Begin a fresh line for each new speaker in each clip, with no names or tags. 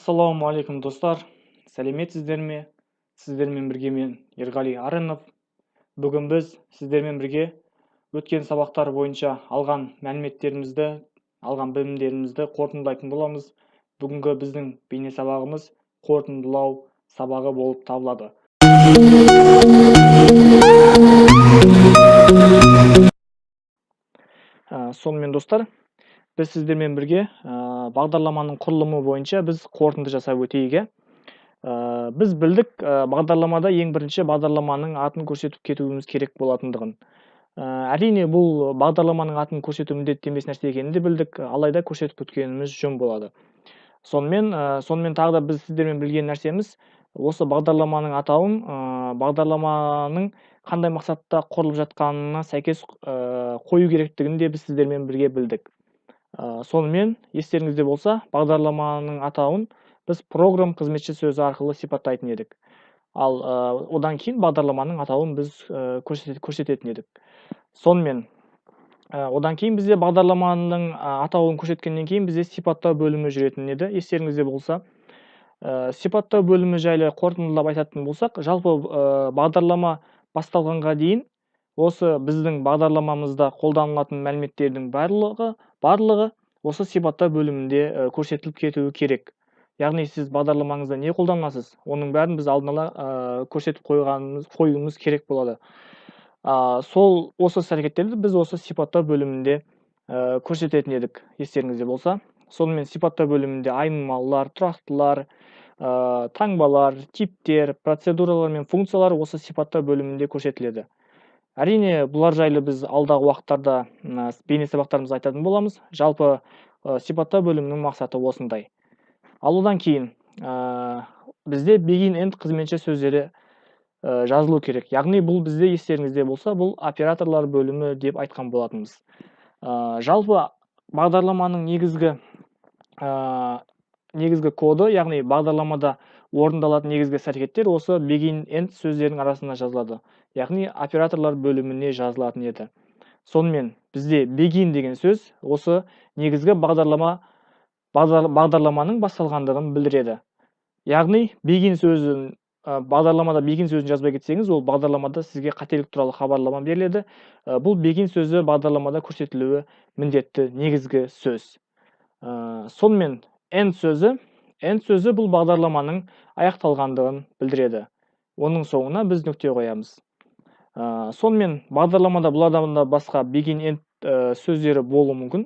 Ассалаумағалейкум, достар! Сәлеметсіздер ме? Сіздермен бірге мен, Ерғали Арынов. Бүгін біз сіздермен бірге өткен сабақтар бойынша алған мәліметтерімізді, алған білімдерімізді қорытындылайтын боламыз. Бүгінгі біздің бейне сабағымыз қорытындылау сабағы болып табылады. Сонымен, достар, біз сіздермен бірге бағдарламаның құрылымы бойынша біз қорытынды жасап өтейік, иә. Біз білдік, бағдарламада ең бірінші бағдарламаның атын көрсетіп кетуіміз керек болатындығын. Әрине, бұл бағдарламаның атын көрсету міндетті емес нәрсе екенін де білдік, алайда көрсетіп өткеніміз жөн болады. Сонымен тағы да біз сіздермен білген нәрсеміз: осы бағдарламаның атауын бағдарламаның қандай мақсатта құрылып жатқанына сәйкес қою керектігін де біз сіздермен бірге білдік. Сонымен, естеріңізде болса, бағдарламаның атауын біз program қызметші сөзі арқылы сипаттайтын едік. Ал одан кейін бағдарламаның атауын біз көрсететін едік. Сонымен, одан кейін бізде бағдарламаның атауын көрсеткеннен кейін бізде сипаттау бөлімі жүретін еді, естеріңізде болса. Сипаттау бөлімі жайлы қорытындылап айтатын болсақ, жалпы бағдарлама басталғанға дейін осы біздің бағдарламамызда қолданылатын мәліметтердің барлығы осы сипаттау бөлімінде көрсетіліп кетуі керек. Яғни сіз бағдарламаңызда не қолданасыз, оның бәрін біз алдын ала көрсетіп қоюымыз керек болады. Сол осы іс әрекеттерді біз осы сипаттау бөлімінде көрсететін едік, естеріңізде болса. Сонымен, сипаттау бөлімінде айнымалылар, тұрақтылар, таңбалар, типтер, процедуралар мен функциялар осы сипаттау бөлімінде көрсетіледі. Әрине, бұлар жайлы біз алдағы уақыттарда бейне сабақтарымызда айтатын боламыз. Жалпы сипаттау бөлімінің мақсаты осындай. Ал одан кейін бізде begin, end қызметші сөздері жазылу керек. Яғни бұл бізде, естеріңізде болса, бұл операторлар бөлімі деп айтқан болатынбыз. Жалпы бағдарламаның негізгі коды, яғни бағдарламада орындалатын негізгі іс әрекеттер осы begin, end сөздерінің арасында жазылады, яғни операторлар бөліміне жазылатын еді. Сонымен, бізде begin деген сөз осы негізгі бағдарламаның басталғандығын білдіреді. Яғни begin сөзін, бағдарламада begin сөзін жазбай кетсеңіз, ол бағдарламада сізге қателік туралы хабарлама беріледі. Бұл begin сөзі бағдарламада көрсетілуі міндетті негізгі сөз. Сонымен, end сөзі бұл бағдарламаның аяқталғандығын білдіреді. Оның соңына біз нүкте қоямыз. Сонымен, бағдарламада бұлардан да басқа begin, end сөздері болуы мүмкін.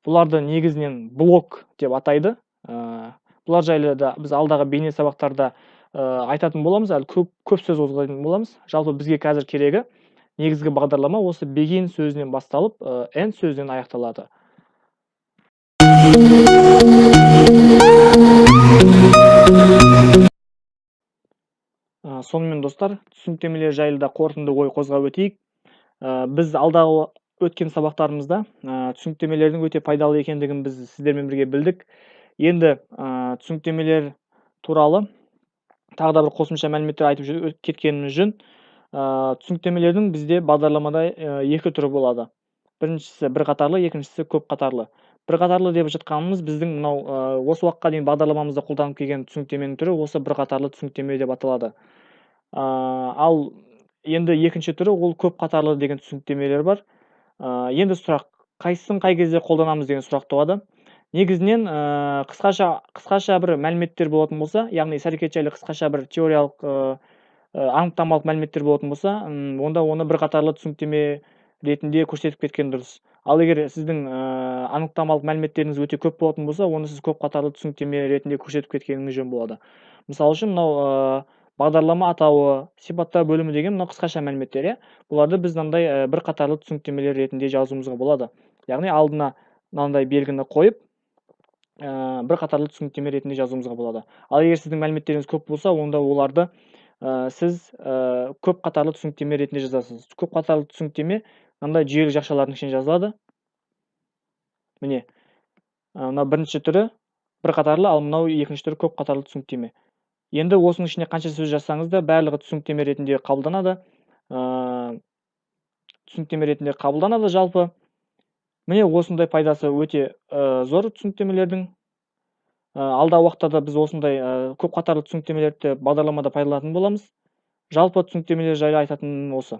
Бұларды негізінен блок деп атайды. Бұлар жайлы да біз алдағы бейне сабақтарда айтатын боламыз, әлі көп, көп сөз қозғайтын боламыз. Жалпы бізге қазір керегі негізгі бағдарлама осы begin сөзінен басталып, end сөзінен аяқталады. Сонымен, достар, түсініктемелер жайлы да қорытынды ой қозғап өтейік. Біз алдағы өткен сабақтарымызда түсініктемелердің өте пайдалы екендігін біз сіздермен бірге білдік. Енді түсініктемелер туралы тағы да бір қосымша мәліметтер айтып кеткеніміз жөн. Түсініктемелердің бізде бағдарламада екі түрі болады. Біріншісі бір қатарлы, екіншісі көп қатарлы. Бір қатарлы деп жатқанымыз біздің мынау осы уақытқа дейін бағдарламамызда қолданып келген түсініктеменің түрі осы бір қатарлы түсініктеме деп аталады. Ал енді екінші түрі ол көп қатарлы деген түсініктемелер бар. Енді сұрақ: қайсысын қай кезде қолданамыз деген сұрақ туады. Негізінен қысқаша бір мәліметтер болатын болса, яғни іс әрекет жайлы қысқаша бір теориялық, анықтамалық мәліметтер болатын болса, онда оны бір қатарлы түсініктеме ретінде көрсетіп кеткен дұрыс. Ал егер сіздің анықтамалық мәліметтеріңіз өте көп болатын болса, оны сіз көп қатарлы түсініктеме ретінде көрсетіп кеткеніңіз жөн болады. Мысалы үшін, мынау бағдарлама атауы, сипаттау бөлімі деген мынау қысқаша мәліметтер, иә. Бұларды біз мынандай бір қатарлы түсініктемелер ретінде жазуымызға болады. Яғни алдына мынандай белгіні қойып, бір қатарлы түсініктеме ретінде жазуымызға болады. Ал егер сіздің мәліметтеріңіз көп болса, онда оларды сіз көп қатарлы түсініктеме ретінде жазасыз. Көп қатарлы түсініктеме мынандай жүйелік жақшалардың ішіне жазылады. Міне, мынау бірінші түрі бір қатарлы, ал мынау екінші түрі көп қатарлы түсініктеме. Енді осының ішіне қанша сөз жазсаңыз да, барлығы түсініктеме ретінде қабылданады. Түсініктеме ретінде қабылданады жалпы. Міне, осындай пайдасы өте зор түсініктемелердің. Алдағы уақытта біз осындай көп қатарлы түсініктемелерді бағдарламада пайдаланатын боламыз. Жалпы түсініктемелер жайлы айтатыным осы.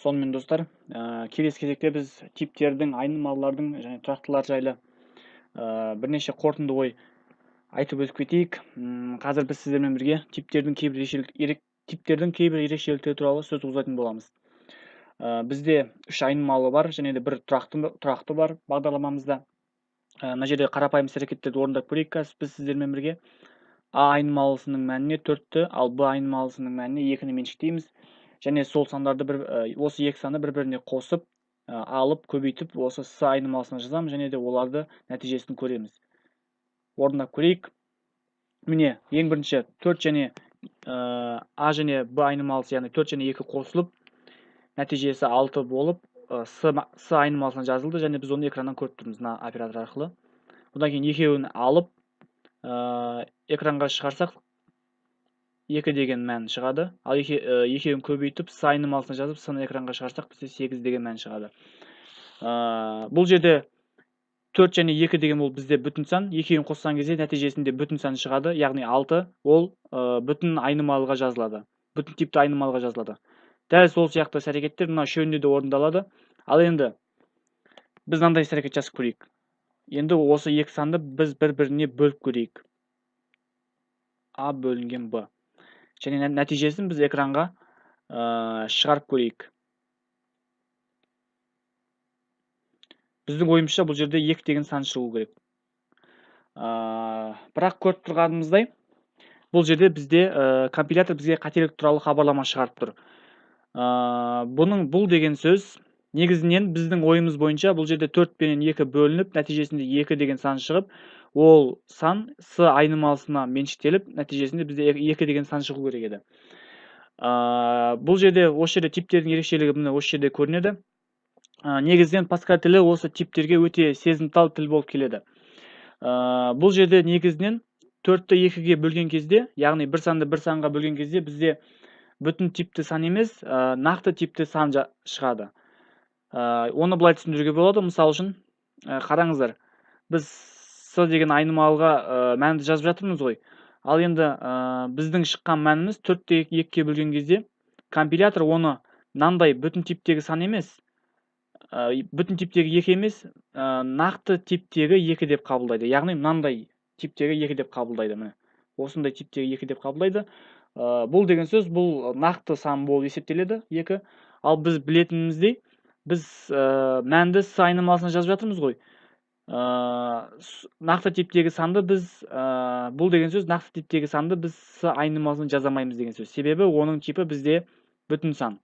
Сонымен достар, келесі кезекте біз типтердің, айнымалылардың және тұрақтылар жайлы бірнеше қорытынды ой айтып өтіп кетейік. Қазір біз сіздермен бірге типтердің кейбір ерекшеліктері туралы сөз қозғайтын боламыз. Бізде 3 айнымалы бар және де бір тұрақты бар бағдарламамызда. Мына жерде қарапайым іс-әрекеттерді орындап көрейік қазір біз сіздермен бірге. А айнымалысының мәніне 4-ті, ал Б айнымалысының мәніне 2-ні меншіктейміз. Және сол сандарды осы екі санды бір-біріне қосып, алып, көбейтіп, осы С айнымалысына жазамыз және де оларды нәтижесін көреміз. Орындап көрейік. Міне, ең бірінші 4 және А және Б айнымалысы, яғни 4 және 2 қосылып, нәтижесі 6 болып, С айнымалысына жазылды және біз оны экраннан көріп тұрмыз мына оператор арқылы. Одан кейін екеуін алып, экранға шығарсақ, 2 деген мән шығады. Ал екеуін көбейтіп, С айнымалысына жазып, С-ны экранға шығарсақ, бізде 8 деген мән шығады. Бұл жерде 4 және 2 деген ол бізде бүтін сан. Екеуін қосқан кезде нәтижесінде бүтін сан шығады, яғни 6, ол бүтін айнымалыға жазылады. Бүтін типті айнымалыға жазылады. Дәл сол сияқты іс-әрекеттер мына үшеуінде де орындалады. Ал енді біз мынандай іс-әрекет жасап көрейік. Енді осы екі санды біз бір-біріне бөліп көрейік. А бөлінген Б. Және нәтижесін біз экранға шығарып көрейік. Біздің ойымызша бұл жерде 2 деген сан шығу керек. Бірақ көріп тұрғанымыздай, бұл жерде бізде компилятор бізге қателік туралы хабарлама шығарып тұр. Бұл деген сөз негізінен біздің ойымыз бойынша бұл жерде 4 пенен 2 бөлініп, нәтижесінде 2 деген сан шығып, ол сан С айнымалысына меншіктеліп, нәтижесінде бізде 2 деген сан шығу керек еді. Бұл жерде, осы жерде типтердің ерекшелігі міне осы жерде көрінеді. Негізінен Паскаль тілі осы типтерге өте сезімтал тіл болып келеді. Бұл жерде негізінен 4-ті 2-ге бөлген кезде, яғни бір санды бір санға бөлген кезде бізде бүтін типті сан емес, нақты типті сан шығады. Оны былай түсіндіруге болады. Мысал үшін, қараңыздар, біз С деген айнымалыға мәнді жазып жатырмыз ғой. Ал енді біздің шыққан мәніміз 4-ті 2-ге бөлген кезде компилятор оны мынандай бүтін типтегі сан емес, бүтін типтегі 2 емес, нақты типтегі 2 деп қабылдайды. Яғни мынандай типтегі 2 деп қабылдайды. Міне, осындай типтегі 2 деп қабылдайды. Бұл деген сөз, бұл нақты сан болып есептеледі 2. Ал біз білетініміздей, біз мәнді С айнымалысына жазып жатырмыз ғой. Нақты типтегі санды біз, бұл деген сөз, нақты типтегі санды біз С айнымалысына жаза алмаймыз деген сөз. Себебі оның типі бізде бүтін сан.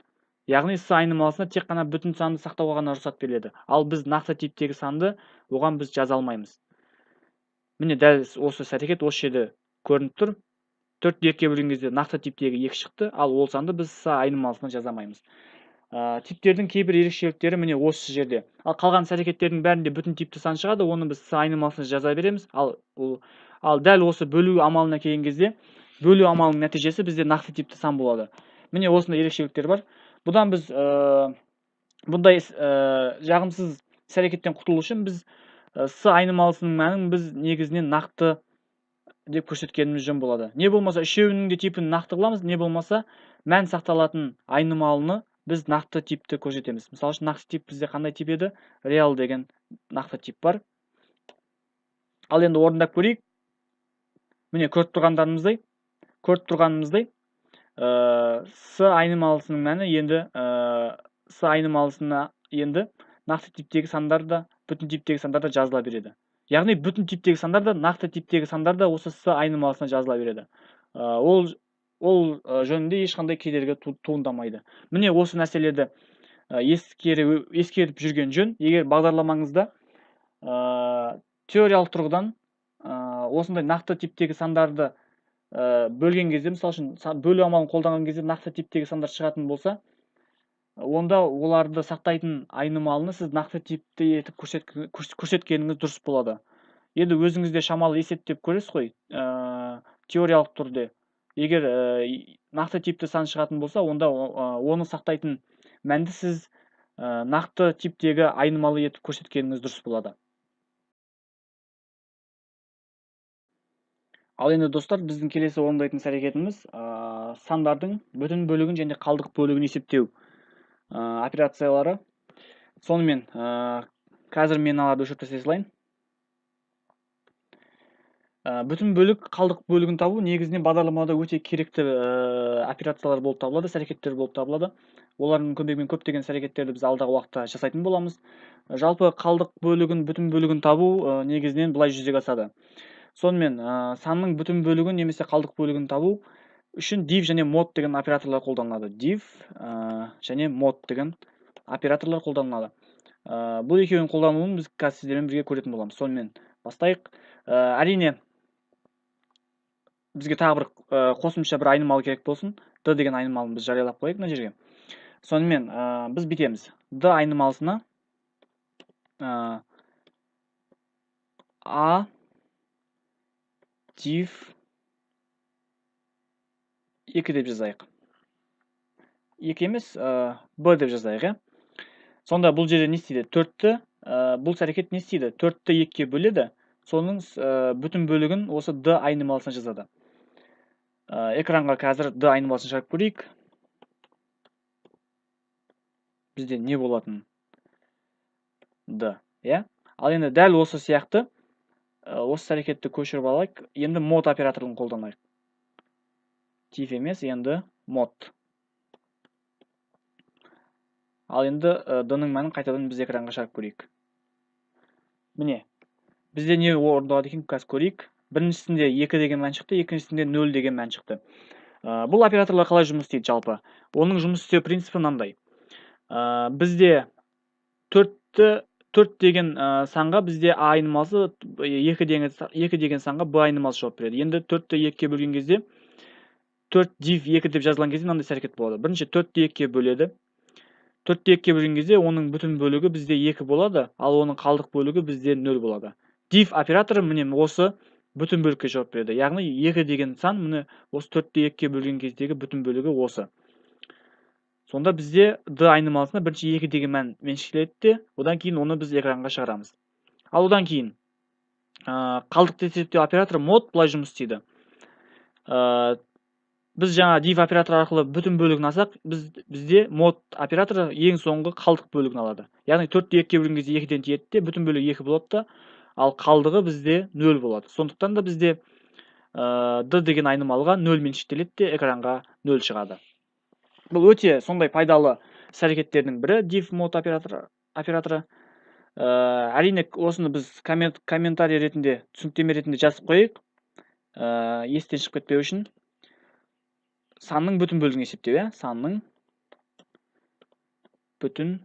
Яғни С айнымалысына тек қана бүтін санды сақтауға ғана рұқсат беріледі. Ал біз нақты типтегі санды оған біз жаза алмаймыз. Міне дәл осы іс-әрекет осы жерде көрініп тұр. 4-ті 2-ге бөлген кезде нақты типтегі 2 шықты, ал ол санды біз С айнымалысына жаза алмаймыз. Типтердің кейбір ерекшеліктері міне осы жерде. Ал қалған іс-әрекеттердің бәрінде бүтін типті сан шығады, оны біз С айнымалысына жаза береміз. Ал дәл осы бөлу амалына келген кезде, бөлу амалының нәтижесі бізде нақты типті сан болады. Міне осындай ерекшеліктер бар. Бұдан біз, бұндай жағымсыз іс-әрекеттен құтылу үшін біз, С айнымалысының мәнін біз негізінен нақты деп көрсеткеніміз жөн болады. Не болмаса үшеуінің де типін нақты қыламыз, не болмаса мән сақталатын айнымалыны біз нақты типті көрсетеміз. Мысалы үшін, нақты тип бізде қандай тип еді? Реал деген нақты тип бар. Ал енді орындап көрейік. Міне көріп тұрғанымыздай, С айнымалысының мәні енді, С айнымалысына енді нақты типтегі сандар да, бүтін типтегі сандар да жазыла береді. Яғни бүтін типтегі сандар да, нақты типтегі сандар да осы С айнымалысына жазыла береді. Ол жөнінде ешқандай кедергі туындамайды. Міне осы нәрселерді ескеріп жүрген жөн. Егер бағдарламаңызда, теориялық тұрғыдан, осындай нақты типтегі сандарды, бөлген кезде, мысал үшін, бөлу амалын қолданған кезде нақты типтегі сандар шығатын болса, онда оларды сақтайтын айнымалыны сіз нақты типті етіп көрсеткеніңіз дұрыс болады. Енді өзіңіз де шамалы есептеп көресіз ғой, теориялық түрде. Егер нақты типті сан шығатын болса, онда оны сақтайтын мәнді сіз Нақты типтегі айнымалы етіп көрсеткеніңіз дұрыс болады. Ал енді достар, біздің келесі орындайтын іс-әрекетіміз сандардың бүтін бөлігін және қалдық бөлігін есептеу операциялары. Сонымен, қазір мен аларды өшіріп тастай салайын. Бүтін бөлік, қалдық бөлігін табу негізінен бағдарламада өте керекті операциялар болып табылады, іс-әрекеттер болып табылады. Олардың көмегімен көптеген іс-әрекеттерді біз алдағы уақытта жасайтын боламыз. Жалпы қалдық бөлігін, бүтін бөлігін табу негізінен былай жүзеге асады. Сонымен, санның бүтін бөлігін немесе қалдық бөлігін табу үшін div және mod деген операторлар қолданылады. Div және mod деген операторлар қолданылады. Бұл екеуінің қолданылуын біз қазір сіздермен бірге көретін боламыз. Сонымен бастайық. Әрине, бізге тағы бір қосымша бір айнымалы керек болсын. D деген айнымалыны біз жариялап қояйық мына жерге. Сонымен, біз бүйтеміз. D айнымалысына A div 2 деп жазайық. 2 емес, B деп жазайық, иә. Сонда бұл жерде не істейді? 4-ті, бұл әрекет не істейді? 4-ті 2-ге бөледі. Соның бүтін бөлігін осы D айнымалысына жазады. Экранға қазір D айнымалысын шығарып көрейік. Бізде не болатын? D, иә? Ал енді дәл осы сияқты, осы әрекетті көшіріп алайық. Енді mod операторын қолданайық. Div емес, енді mod. Ал енді D-ның мәнін қайтадан біз экранға шығарып көрейік. Міне, бізде не орындалады екен, қазір көрейік. Біріншісінде 2 деген мән шықты, екіншісінде 0 деген мән шықты. Бұл операторлар қалай жұмыс істейді жалпы? Оның жұмыс істеу принципі мынандай. Бізде 4 деген санға бізде А айнымалысы, 2 деген санға Б айнымалысы жауап береді. Енді 4-ті 2-ге бөлген кезде 4 div 2 деп жазылған кезде мынандай әрекет болады. Бірінші 4-ті 2-ге бөледі. 4-ті 2-ге бөлген кезде оның бүтін бөлігі бізде 2 болады, ал оның қалдық бөлігі бізде 0 болады. Div операторы міне осы бүтін бөлікке жауап береді. Яғни 2 деген сан міне осы 4-ті 2-ге бөлген кездегі бүтін бөлігі осы. Сонда бізде D айнымалысына бірінші 2 деген мән меншіктеледі де, одан кейін оны біз экранға шығарамыз. Ал одан кейін қалдықты есептеу операторы mod былай жұмыс істейді. Біз жаңа div операторы арқылы бүтін бөлігін алсақ, бізде mod операторы ең соңғы қалдық бөлігін алады. Яғни 4-ті 2-ге бөлген кезде 2-ден тиеді де, бүтін бөлігі 2 болады да, ал қалдығы бізде 0 болады. Сондықтан да бізде D деген айнымалыға 0 меншіктеледі де, экранға 0 шығады. Бұл өте сондай пайдалы іс-әрекеттердің бірі div mod операторы. Әрине, осыны біз комментарий ретінде, түсініктеме ретінде жазып қояйық. Естен шығып кетпеу үшін. Санның бүтін бөлігін есептеу, иә? Санның бүтін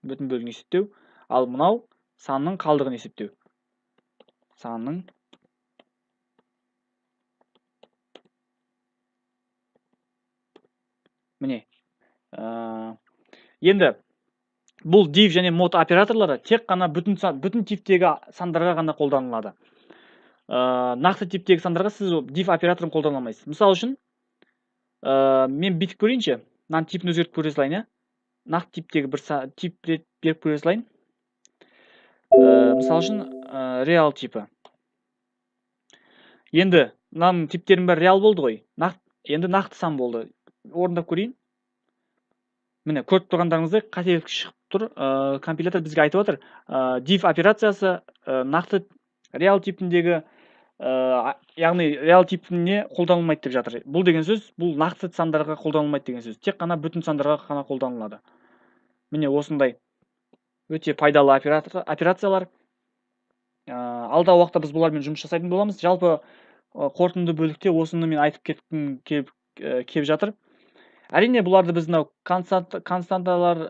бөлігін есептеу. Ал мынау санның қалдығын есептеу. Санның міне. Енді бұл div және mod операторлары тек қана бүтін типтегі сандарға ғана қолданылады. Нақты типтегі сандарға сіз div операторын қолдана алмайсыз. Мысал үшін, мен бүйтіп көрейінші, мынаның типін өзгертіп көре салайын, иә? Нақты типтегі бір тип беріп көре салайын. Мысал үшін, реал типі. Енді мынаның типтерінің бәрі реал болды ғой. Енді нақты сан болды. Орындап көрейін. Міне, көріп тұрғандарыңыздай қателік шығып тұр. Компилятор бізге айтып отыр. Div операциясы, нақты реал типіндегі, яғни реал типіне қолданылмайды деп жатыр. Бұл деген сөз, бұл нақты сандарға қолданылмайды деген сөз. Тек қана бүтін сандарға ғана қолданылады. Міне осындай өте пайдалы операциялар. Алдағы уақытта біз бұлармен жұмыс жасайтын боламыз. Жалпы, қорытынды бөлікте осыны мен айтып кеткім келіп жатыр. Әрине, бұларды біз мынау константалар,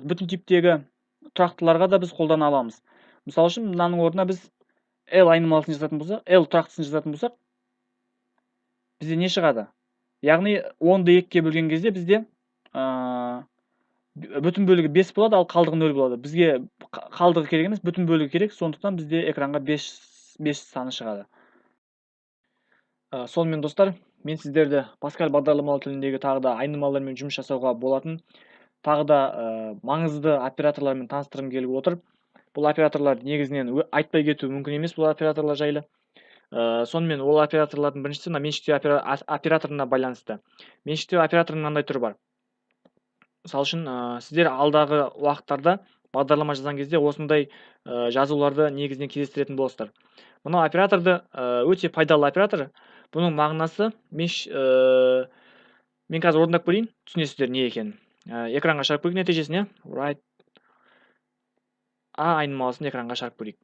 бүтін типтегі тұрақтыларға да біз қолдана аламыз. Мысал үшін, мынаның орнына біз L айнымалысын жазатын болсақ, L тұрақтысын жазатын болсақ, бізде не шығады? Яғни, 10-ды 2-ге бөлген кезде бізде, бүтін бөлігі 5 болады, ал қалдығы 0 болады. Бізге қалдығы керек емес, бүтін бөлігі керек, сондықтан бізде экранға 5 саны шығады. Сонымен достар, Мен сіздерді Паскаль бағдарламалау тіліндегі тағы да айнымалылармен жұмыс жасауға болатын тағы да маңызды операторлармен таныстырғым келіп отыр. Бұл операторлар негізінен айтпай кету мүмкін емес бұл операторлар жайлы. Сонымен ол операторлардың біріншісі мына меншіктеу операторына байланысты. Меншіктеу операторының мынандай түрі бар. Мысал үшін, сіздер алдағы уақыттарда бағдарлама жазған кезде осындай жазуларды негізінен кездестіретін боласыздар. Мынау операторды, өте пайдалы оператор. Бұның мағынасы, мен қазір орындап көрейін, түсінесіздер не екенін. Экранға шығарып көрейік нәтижесін, иә? Write А айнымалысын экранға шығарып көрейік.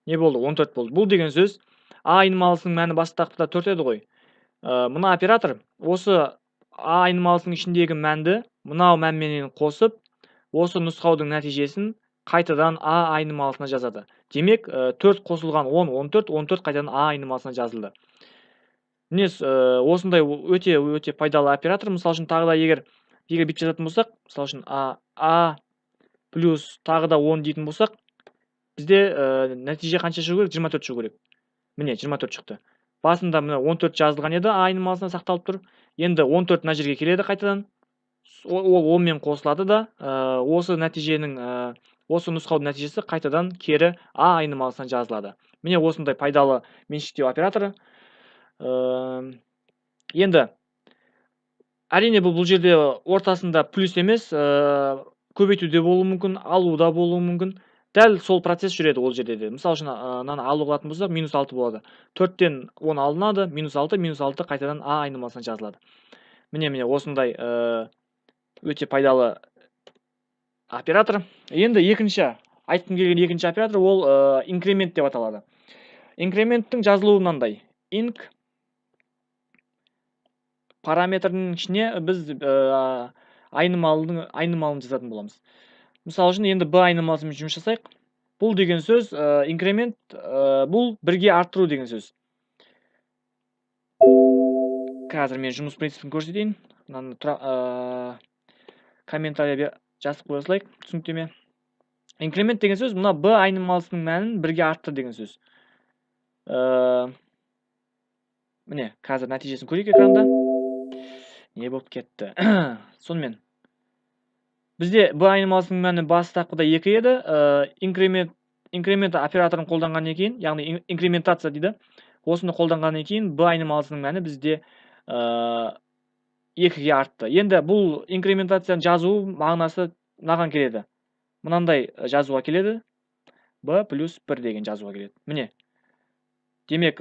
Не болды? 14 болды. Бұл деген сөз, А айнымалысының мәні бастапқыда 4 еді ғой. Мына оператор осы А айнымалысының ішіндегі мәнді мынау мәнменен қосып, осы нұсқаудың нәтижесін қайтадан А айнымалысына жазады. Демек, 4 қосылған 10, 14, 14 қайтадан А айнымалысына жазылды. Міне, осындай өте, өте пайдалы оператор. Мысал үшін, тағы да егер бүйтіп жазатын болсақ, мысал үшін, А плюс тағы да 10 дейтін болсақ, бізде нәтиже қанша шығу керек? 24 шығу керек. Міне, 24 шықты. Басында мына 14 жазылған еді, А айнымалысына сақталып тұр. Енді 14 мына жерге келеді қайтадан. Ол 10-мен қосылады да, осы нәтиженің, осы нұсқаудың нәтижесі қайтадан кері А айнымалысына жазылады. Міне, осындай пайдалы меншіктеу операторы. Енді әрине бұл жерде ортасында плюс емес, көбейту де болуы мүмкін, алу да болуы мүмкін. Дәл сол процесс жүреді ол жерде де. Мысал үшін, мынаны алу қылатын болсақ, минус алты болады. 4-тен 10 алынады, минус алты, минус алты қайтадан А айнымалысына жазылады. Міне, осындай өте пайдалы оператор. Енді екінші, айтқым келген екінші оператор ол инкремент деп аталады. Инкременттің жазылуы мынандай. Инк параметрінің ішіне біз айнымалын жазатын боламыз. Мысал үшін, енді B айнымалысымен жұмыс жасайық. Бұл деген сөз, инкремент, бұл бірге арттыру деген сөз. Қазір мен жұмыс принципін көрсетейін. Мынаны комментарий жазып қоя салайық, түсініктеме. Инкремент деген сөз мына B айнымалысының мәнін бірге арттыр деген сөз. Міне, қазір нәтижесін көрейік экранда. Не болып кетті? Сонымен, бізде B айнымалысының мәні бастапқыда 2 еді. Инкремент операторын қолданғаннан кейін, яғни инкрементация дейді. Осыны қолданғаннан кейін B айнымалысының мәні бізде 2-ге артты. Енді бұл инкрементацияны жазу мағынасы мынаған келеді. Мынандай жазуға келеді. B плюс 1 деген жазуға келеді. Міне. Демек,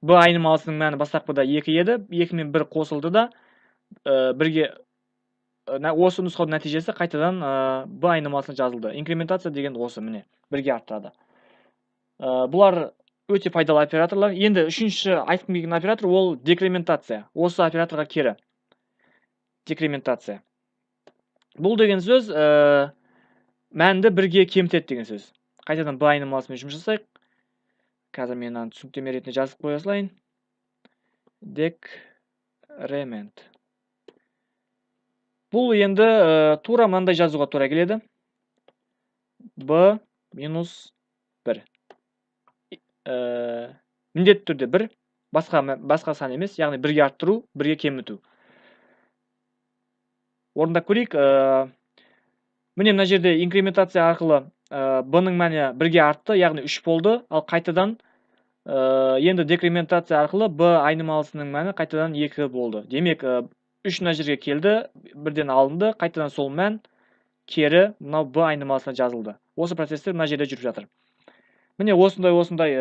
B айнымалысының мәні бастапқыда 2 еді. 2 мен 1 қосылды да, бірге, осы нұсқаудың нәтижесі қайтадан B айнымалысына жазылды. Инкрементация деген осы, міне, бірге арттырады. Бұлар өте пайдалы операторлар. Енді үшінші айтқым келген оператор ол декрементация. Осы операторға кері. Декрементация. Бұл деген сөз, мәнді бірге кемітеді деген сөз. Қайтадан B айнымалысымен жұмыс жасайық. Қазір мен мынаны түсініктеме ретінде жазып қоя салайын. Декремент. Бұл енді тура мынандай жазуға тура келеді. B минус 1. Міндетті түрде 1, басқа сан емес, яғни бірге арттыру, бірге кеміту. Орындап көрейік. Міне, мына жерде инкрементация арқылы, B-ның мәні бірге артты, яғни 3 болды, ал қайтадан, енді декрементация арқылы B айнымалысының мәні қайтадан 2 болды. Демек, 3 мына жерге келді, бірден алынды, қайтадан сол мән кері мынау B айнымалысына жазылды. Осы процесстер мына жерде жүріп жатыр. Міне, осындай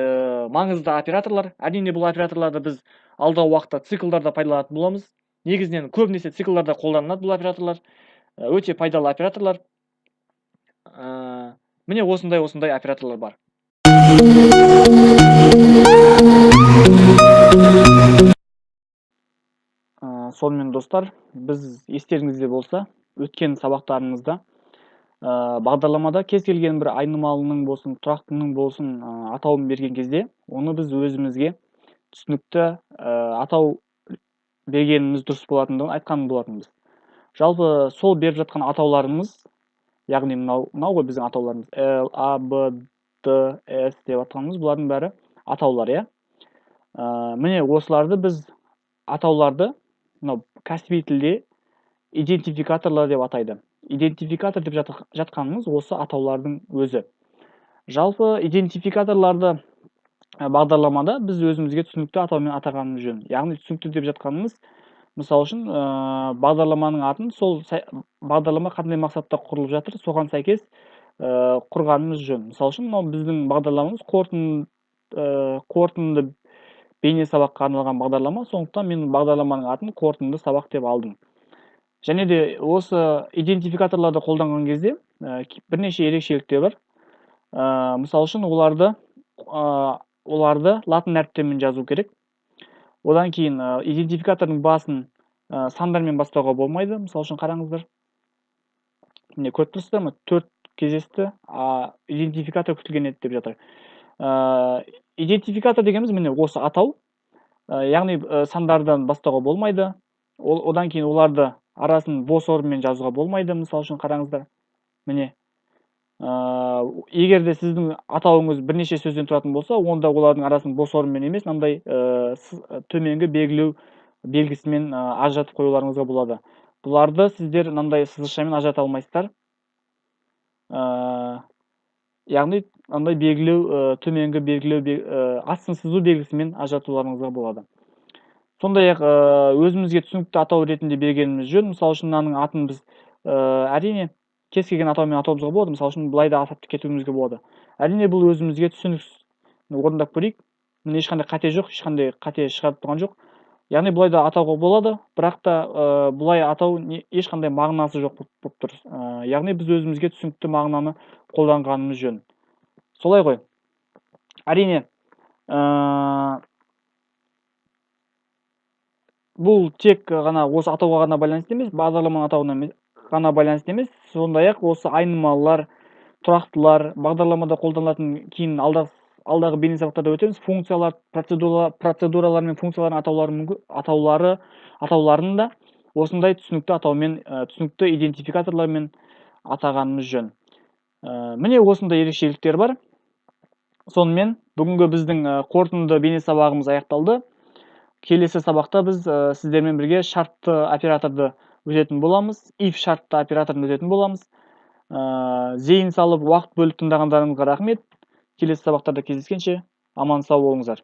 маңызды операторлар. Әрине, бұл операторларды біз алдағы уақытта циклдарда пайдаланатын боламыз. Негізінен көбінесе циклдарда қолданылады бұл операторлар. Өте пайдалы операторлар. Міне, осындай операторлар бар. Сонымен, достар, біз естеріңізде болса, өткен сабақтарымызда, бағдарламада кез келген бір айнымалының болсын, тұрақтының болсын, атауын берген кезде, оны біз өзімізге түсінікті, атау бергеніміз дұрыс болатындығын айтқан болатынбыз. Жалпы сол беріп жатқан атауларымыз, яғни мынау ғой біздің атауларымыз, L, A, B, D, S деп атқанымыз, бұлардың бәрі атаулар, иә? Міне, осыларды біз, атауларды мынау кәсіби тілде идентификаторлар деп атайды. Идентификатор деп жатқанымыз осы атаулардың өзі. Жалпы идентификаторларды бағдарламада біз өзімізге түсінікті атаумен атағанымыз жөн. Яғни түсінікті деп жатқанымыз, мысал үшін, бағдарламаның атын сол бағдарлама қандай мақсатта құрылып жатыр, соған сәйкес құрғанымыз жөн. Мысал үшін, мынау біздің бағдарламамыз қорытынды бейне сабаққа арналған бағдарлама, сондықтан мен бағдарламаның атын қорытынды сабақ деп алдым. Және де осы идентификаторларды қолданған кезде бірнеше ерекшеліктер бар. Мысал үшін, оларды латын әріптерімен жазу керек. Одан кейін идентификатордың басын сандармен бастауға болмайды. Мысал үшін, қараңыздар. Міне, көріп тұрсыздар ма? 4 кездесті, идентификатор күтілген еді деп жатыр. Идентификатор дегеніміз міне осы атау. Яғни сандардан бастауға болмайды. Одан кейін оларды арасын бос орынмен жазуға болмайды. Мысал үшін, қараңыздар. Міне. Егер де сіздің атауыңыз бірнеше сөзден тұратын болса, онда олардың арасын бос орынмен емес, мынандай төменгі белгілеу белгісімен ажыратып қоюларыңызға болады. Бұларды сіздер мынандай сызықшамен ажырата алмайсыздар. Яғни мынандай белгілеу, төменгі белгілеу астын сызу белгісімен ажыратуларыңызға болады. Сондай-ақ өзімізге түсінікті атау ретінде бергеніміз жөн. Мысал үшін, мынаның атын біз әрине кез келген атаумен атауымызға болады. Мысал үшін, былай да атап кетуімізге болады. Әрине, бұл өзімізге түсініксіз. Орындап көрейік. Міне, ешқандай қате жоқ, ешқандай қате шығарып тұрған жоқ. Яғни былай да атауға болады, бірақ та бұлай атау ешқандай мағынасы жоқ болып тұр. Яғни біз өзімізге түсінікті мағынаны қолданғанымыз жөн. Солай ғой. Әрине, бұл тек ғана осы атауға ғана байланысты емес, бағдарламаның атауына ғана байланысты емес, сондай-ақ осы айнымалылар, тұрақтылар, бағдарламада қолданылатын кейін алдағы бейне сабақтарда өтеміз, функциялар, процедуралар мен функциялардың атауларын да осындай түсінікті атаумен, түсінікті идентификаторлармен атағанымыз жөн. Міне осындай ерекшеліктер бар. Сонымен бүгінгі біздің қорытынды бейне сабағымыз аяқталды. Келесі сабақта біз сіздермен бірге шартты операторды өтетін боламыз, if шартты операторын өтетін боламыз. Зейін салып, уақыт бөліп тыңдағандарыңызға рахмет. Келесі сабақтарда кездескенше аман сау болыңыздар.